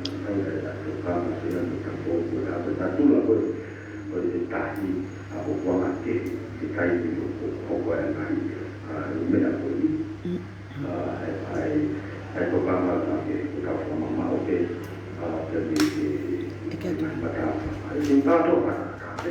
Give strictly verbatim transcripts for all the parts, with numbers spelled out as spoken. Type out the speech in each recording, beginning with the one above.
ʻetau, ʻetau, ʻetau kama sila ni ka ko ko ʻetau tatula ko e, ko e tahi, ʻa ko kuanga ke, ke kai ni ko ko ko e ngai, ʻa, meʻa ko ni. ʻA, ʻai, ʻai, ʻai ko kama ke, ke kau whamama o ke, ʻa, ke ni ke, ke ke mata. ʻAi, ke tato, ʻa, ka ke,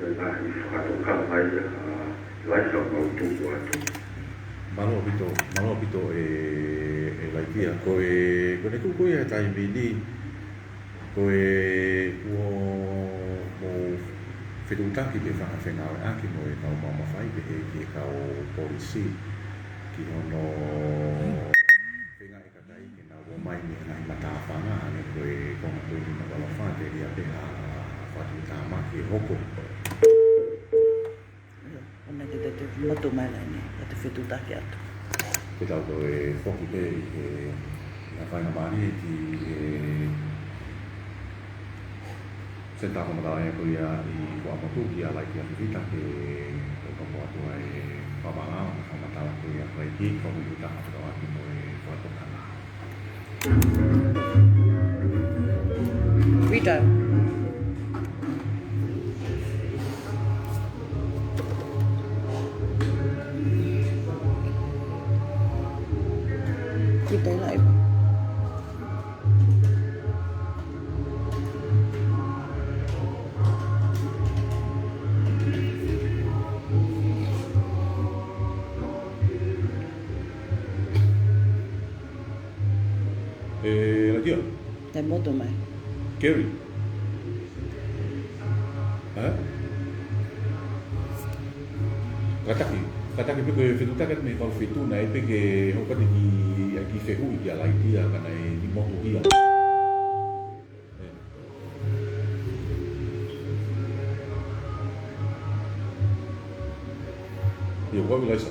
ʻa e ngaahi fakatokanga ia ʻa Laisa ʻoku mau tuku atu. Mālō ʻaupito, mālō ʻaupito ē, ē Laitia. Ko e, ko ʻene tuʻu ko ia he taimi ni, ko e kuo mou fetuʻutaki pē fanga fengāueʻaki mo e kau maʻu mafai pehē ki he kau polisi ki hono feingaʻi kakai ke nau ō mai mei he ngaahi matāfanga, ʻa ē ko e konga ko eni naʻa ku ʻalu ʻo fakatelia pē ha fakatuʻutāmaki ʻe hoko. ʻIo, ʻoua naʻa ke te motu mai laine, ka te fetuʻutaki atu. Ke tau toe foki pē ʻi he, ʻi ha faingamālie ki he Senitā Fakamatala ia ko ia ʻi Fuaʻamotu, kia Laitia Fifita, ke toe hoko atu ai e fakamatala, fakamatala ko ia ko e ki, ko e ʻuta atu ʻaki mo e fakatokanga. Rita. Rita, ʻi laʻi. ʻE, Laitia. Te motu mai. Gary. Ē? Kātaki, kātaki pē ko e fetuʻutaki atu mei he kau feituʻu naʻe pē ke hoko atu ki, ʻa e kiʻi fehuʻi kia Laitia ka naʻe ʻi motu ia. ʻIo, ʻoku ʻi ai Laisa.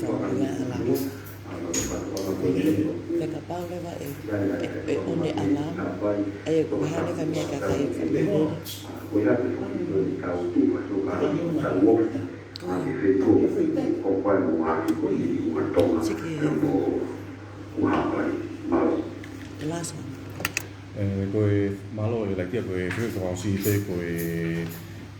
faʻahinga ʻa e lau. Ko ia, fekapau leva ʻe, ʻe, ʻe ʻomi ʻa e lau, ʻe ʻikai hane ka mea ka kai ka mea. Siki. Last one. ʻE, ko e mālō ʻe Laitia, ko e fekauʻaki pē ko e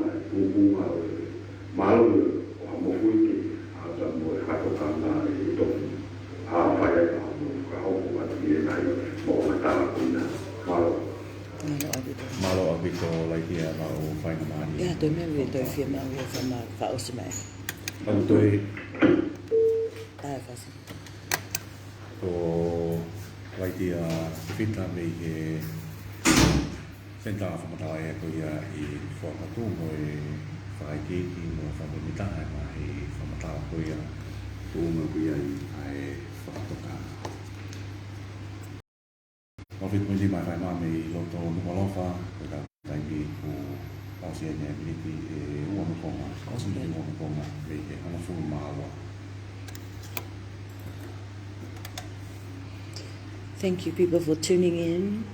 mai, tuʻunga ʻo e mālō ʻo ha mofuike, ʻa ia mo e fakatokanga ʻe toki ʻa fai ai ka mo ka hoko atu ki he nai, mo ka tala ko ina, mālō. Mālō ʻaupito. Mālō ʻaupito Laitia, ʻa ʻo fai na mani. Ia, toe meʻa ʻe toe fiemaʻu ia fama fakaʻosi mai. Pau toe. ʻA, fasi. Ko Laitia Fita mei he Senitā Fakamatala ʻa ia ko ia ʻi Fuakava Tuʻi mo e fakaikiiki mo e fakamoʻoni taha ʻa e ngaahi fakamatala ko ia tuʻunga ko ia ʻi he fakatokanga. Nofo fitu poini nima ʻa e fai mai mei loto Nukuʻalofa, ko e taimi kuo ʻosi eni e miniti ʻe ua nokonga, ʻosi mei he ua nokonga, mei he hongofulu mā ua. Thank you, people, for tuning in.